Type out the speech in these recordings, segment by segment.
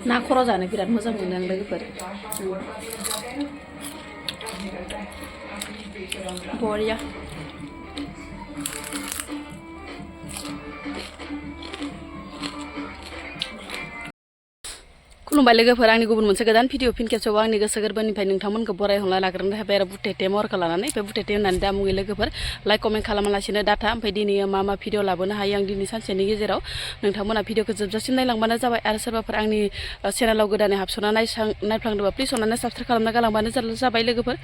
ना खर' जानो बिराद मोजां मोनो आं लोगोफोर बरिया खुलुमबाय लोगोफोर आंनि गुबुन मोनसे गोदान भिडिअ फिन खेबसेयाव आंनि गोसो गोरबोनिफ्राय नोंथांमोनखौ बरायहरना लाग्रोनो थाखाय आरो बुटेटे महरखौ लानानै बे बुटेटे होननानै दा मुङै लोगोफोर लाइक कमेन्ट खालामालासिनो डाटा ओमफ्राय दिनै मा मा भिडिअ लाबोनो हायो आं दिनै सानसेनि गेजेराव नोंथांमोना भिडिअखौ जोबजासिम नायलांबानो जाबाय आरो सोरबाफोर आंनि चेनेलाव गोदानै हाबस'ना नायफ्लांदोंबा प्लिज अननानै साबस्क्राइब खालामना गालांबानो जाबाय लोगोफोर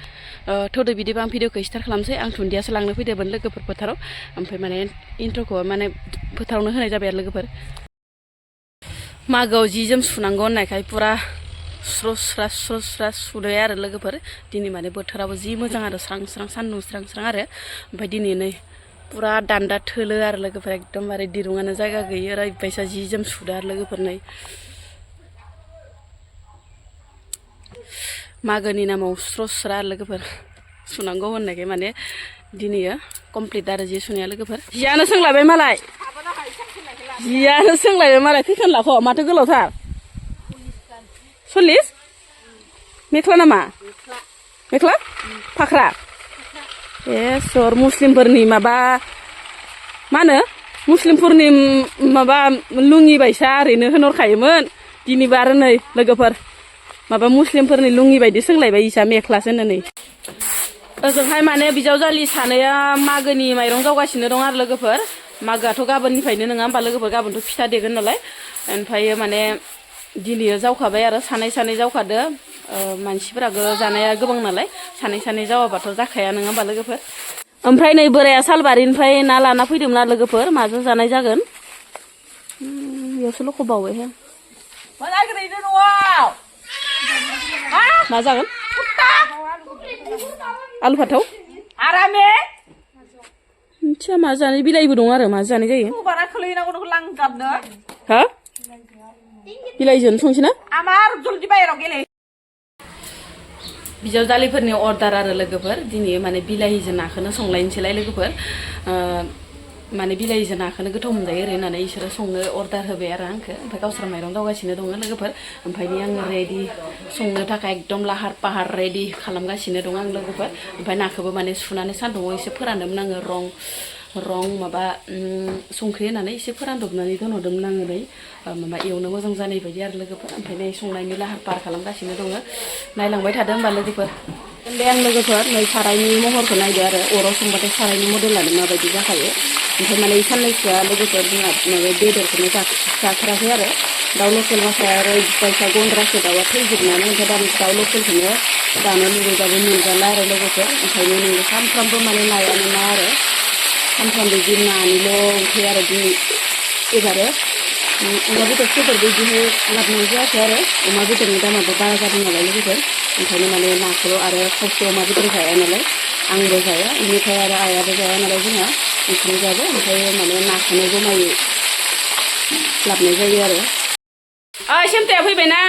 थौदो बिदिबा आं भिडिअखौ स्टार्ट खालामसै आं दुन्दियासो लांनो फैदोंमोन लोगोफोर फोथाराव ओमफ्राय माने इन्ट्र'खौ माने फोथारावनो होनाय जाबाय आरो लोगोफोर मागोआव जि जोम सुनांगौ होननायखाय पुरा स्र' सुदो आरो लोगोफोर दिनै माने बोथोराबो जि मोजां आरो स्रां स्रां सान्दुं स्रां स्रां आरो ओमफ्राय दिनै नै पुरा दान्दा थोलो आरो लोगोफोर एकदमबारे दिरुङानो जायगा गैयै ओरैबायसा जि जोम सुदो आरो लोगोफोर नै मागोनि नामाव स्र' आरो लोगोफोर सुनांगौ होननायखाय माने दिनैयो कमप्लिट आरो जि सुनाया लोगोफोर जियानो सोंलायबाय मालाय जियानो सोंलायबाय मालाय खैखान लाख' माथो गोलावथार 40 मेख्ला नामा मेख्ला फाख्रा ए सर मुस्लिमफोरनि माबा मा होनो मुस्लिमफोरनि माबा लुङि बायसा ओरैनो होनहरखायोमोन दिनैबो आरो नै लोगोफोर माबा मुस्लिमफोरनि लुङि बायदि सोंलायबाय इसा मेख्लासो होनो नै ओजोंहाय माने बिजावजालि सानैया मागोनि माइरं जावगासिनो दं आरो लोगोफोर मागोआथ' गाबोननिफ्रायनो नङा होमबा लोगोफोर गाबोनथ' फिथा देगोन नालाय ओमफ्राय माने दिनै जावखाबाय आरो सानै जावखादो मानसिफोराबो जानाया गोबां नालाय सानै जावाबाथ' जाखाया नङा होमबा लोगोफोर ओमफ्राय नै बोराया सालबारिनिफ्राय ना लाना फैदोंमोन आरो लोगोफोर माजों जानाय जागोन बेयावसो लख'बावो मा जागोन आलु फाथाव आरामे मिथिया मा जानाय बिलाइबो दं आरो मा जानाय जायो हा बिलाइजों संसै ना बिजावजालिफोरनि अर्डार आरो लोगोफोर दिनै माने बिलाहिजों नाखौनो संलायनोसैलाय लोगोफोर माने बिलाहिजों नाखौनो गोथाव मोनजायो ओरै होननानै इसोरो संनो अर्डार होबाय आरो आंखौ ओमफ्राय गावसोर माइरं दावगासिनो दङ लोगोफोर ओमफ्राय आङो रेडि संनो थाखाय एकदम लाहार फाहार रेडि खालामगासिनो दं आं लोगोफोर ओमफ्राय नाखौबो माने सुनानै सान्दुङाव एसे फोरानदोंमोन आङो रं माबा संख्रि होनानै एसे फोरानदबनानै दोनहरदोंमोन आङो नै माबा एवनो मोजां जानाय बायदि आरो लोगोफोर ओमफ्राय नै संनायनि लाहार फाहार खालामगासिनो दङ नायलांबाय थादो होमबा लोगोफोर बे आं लोगोफोर नै सारायनि महरखौ नायदो आरो अराव संबाथाय सारायनि मडेलानो माबायदि जाखायो ओमफ्राय माने साननैसोआ लोगोफोर जोंहा माबा बेदरखौनो जाथाराखै आरो दाउ लकेल माखाया ओरैबायसा गन्द्रासो दाउआ थैजोबनानै ओमफ्राय दा दाउ लकेलखौनो जानो लुबैबाबो मोनजाला आरो लोगोफोर ओंखायनो नोङो सानफ्रामबो माने नायानो ना आरो सानफ्रामबो बिदि नानिल' ओंख्रि आरो दिनै एबारो अमा बेदरबो बिदिनो लाबोनाय जायाखै आरो अमा बेदरनि दामाबो बारा जादों नालाय लोगोफोर ओंखायनो माने नाखौ आरो खावसे अमा बेदर जाया नालाय आंबो जाया बेनिफ्राय आरो आइयाबो जाया नालाय जोंहा ओंखाम जाबो ओमफ्राय माने नाखौनो जमायै लाबोनाय जायो आरो सेमथाया फैबायना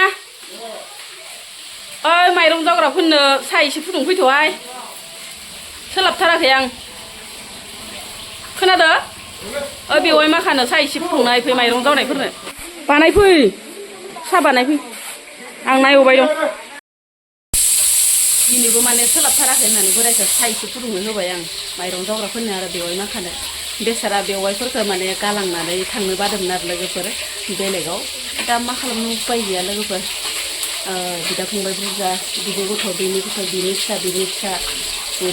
माइरं जावग्राफोरनो साहा एसे फुदुंफैथ'हाय सोलाबथाराखै आं खोनादो बेवाय माखानो साहा एसे फुदुंना फै माइरं जावनायफोरनो बानायफै साहा बानायफै आं नायबाय दं दिनैबो माने सोलाबथाराखै होननानै बोरायखौ साहा एसे फुदुंनो होबाय आं माइरं जावग्राफोरनो आरो बेवाय माखानो बेसारा बेवायफोरखौ माने गालांनानै थांनो बादोंमोन आरो लोगोफोर बेलेगाव दा मा खालामनो उपाय गैया लोगोफोर बिदा फंबाय बुरजा बिनि गथ' बिनि फिसा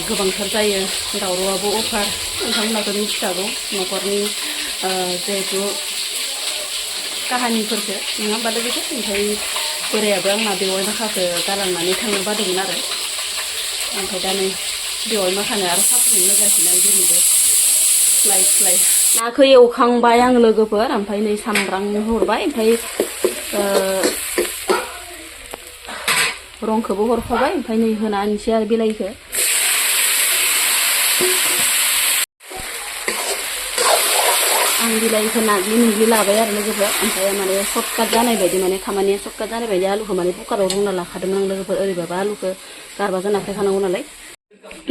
गोबांथार जायो दावरावआबो अफार नोंथांमोनाथ' मिथिखागौ न'खरनि जिहेथु काहानिफोरखौ नङा होमबा लोगोफोर ओमफ्राय बोरायाबो आंना बेवाय माखाखौ गालांनानै थांनो बादोंमोन आरो ओमफ्राय दा नै बेवाय माखानो आरो साहा फुदुंनो होगासिनो आं दिनैबो स्लाय नाखौ एवखांबाय आं लोगोफोर ओमफ्राय नै सामब्राम हरबाय ओमफ्राय रंखौबो हरफाबाय ओमफ्राय नै होनानैसै आरो बिलाइखौ आं बिलाइखौ नाग्लि लाबाय आरो लोगोफोर ओमफ्राय माने सर्टकाट जानाय बायदि माने खामानिया सर्टकाट जानाय बायदि आलुखौ माने कुकाराव रुना लाखादोंमोन आं लोगोफोर ओरैबाबा आलुखौ गारबा जोंना फैखानांगौ नालाय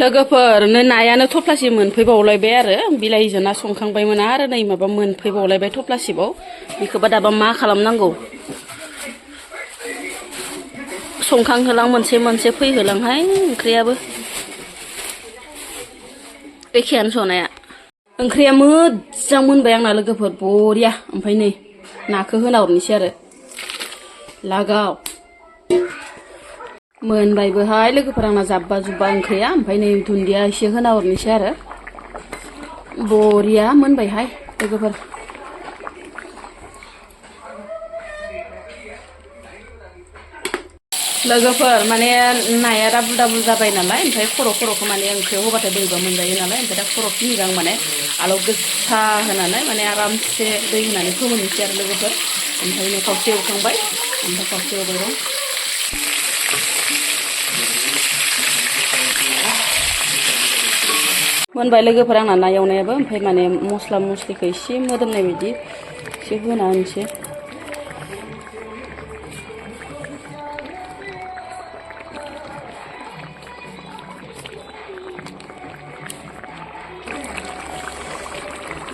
लोगोफोर नै नायानो थफ्लासे मोनफैबावलायबाय आरो बिलाइजों ना संखांबायमोन आरो नै माबा मोनफैबावलायबाय थफ्लासेबाव बेखौबा दाबा मा खालामनांगौ संखांहोलां मोनसे मोनसे फैहोलांहाय ओंख्रियाबो एखेयानो संनाया ओंख्रिया मोजां मोनबाय आंना लोगोफोर बरिया ओमफ्राय नै नाखौ होना हरनोसै आरो लागाव मोनबायबोहाय लोगोफोर आंना जाब्बा जुब्बा ओंख्रिया ओमफ्राय नै दुन्दिया एसे होना हरनोसै आरो बरिया मोनबायहाय लोगोफोर लोगोफोर माने नाया दाबुल दाबुल जाबाय नालाय ओमफ्राय खर'खौ माने ओंख्रियाव होबाथाय बोरैबा मोनजायो नालाय ओमफ्राय दा खर'खिनिखौ आं माने आलौ गोसा होनानै माने आरामसे दै होनानै फोमोननोसै आरो लोगोफोर ओमफ्राय नै खावसे एवखांबाय ओमफ्राय खावसे एवबाय दं मोनबाय लोगोफोर आंना ना एवनायाबो ओमफ्राय माने मस्ला मस्लिखौ एसे मोदोमनाय बायदि एसे होना होनोसै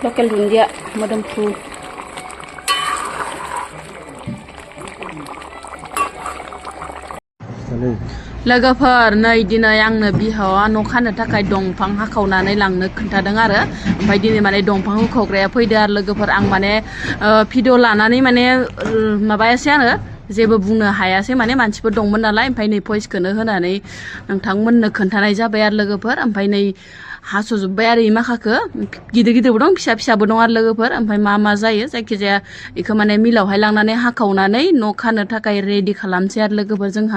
लकेल दुन्दिया मोदोमफ्रु लोगोफोर नै दिनै आंनो बिहावा न' खानो थाखाय दंफां हाखावनानै लांनो खोन्थादों आरो ओमफ्राय दिनै माने दंफां हुखावग्राया फैदो आरो लोगोफोर आं माने भिडिअ लानानै माने माबायासै आरो जेबो बुंनो हायासै माने मानसिफोर दंमोन नालाय ओमफ्राय नै भइसखौनो होनानै नोंथांमोननो खोन्थानाय जाबाय आरो लोगोफोर ओमफ्राय नै हास'जोब्बाय आरो माखाखौ गिदिर गिदिरबो दं फिसा फिसाबो दं आरो लोगोफोर ओमफ्राय मा जायो जायखिजाया बेखौ माने मिलावहाय लांनानै हाखावनानै न' खानो थाखाय रेडि खालामसै आरो लोगोफोर जोंहा